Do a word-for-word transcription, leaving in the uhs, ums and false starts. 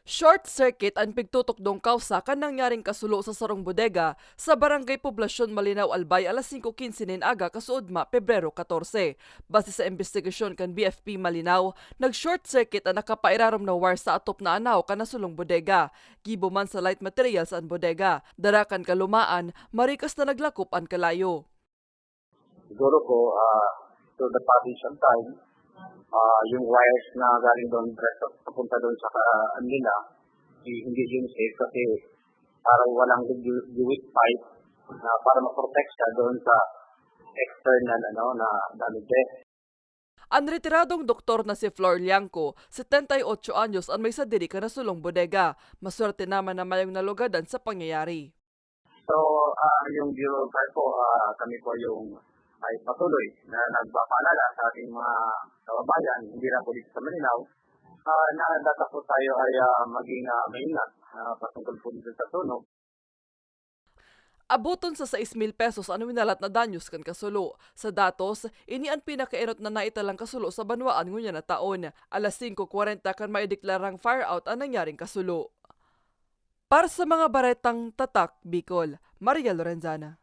Short circuit an pigtutukdong kawsa kan nangyaring kasulo sa sarong bodega sa Barangay Poblacion Malinao, Albay, alas singko quince nin aga kasuodma, Pebrero katorse. Base sa imbestigasyon kan B F P Malinao, nag-short circuit an nakapairarom na wire sa atop na anaw kan nasulong bodega. Gibo man sa light materials an bodega. Dara kan kalumaan, marikas na naglakop an kalayo. Siguro po, ah, to the passage of time, ah, yung wires na galing doon diretso papunta doon sa kanila, eh, hindi yun safe kasi parang walang ju-, juwit pipe na para ma-protect siya doon sa external, ano, na damages. An retiradong doktor na si Flor Liangco, setenta y ocho anyos, an may sadiri kan nasulong bodega. Maswerte naman na mayong nalugadan sa pangyayari. So, ah, yung Bureau of Fire po, ah, kami po yung ay patuloy na nagpapaalala sa ating mga kababayan, hindi lang po dito sa Malinao, ah, na dapat po tayo ay, ah, maging, ah, maingat, ah, patungkol po dito sa sunog. Aboton sa sais mil pesos an winalat na danyos kan kasulo. Sa datos, ini an pinakaenot na naitalang kasulo sa banwaan ngunyan na taon. Alas singko kwarenta kan maideklarang fire out an nangyaring kasulo. Para sa mga baretang Tatak Bicol, Maria Lorenzana.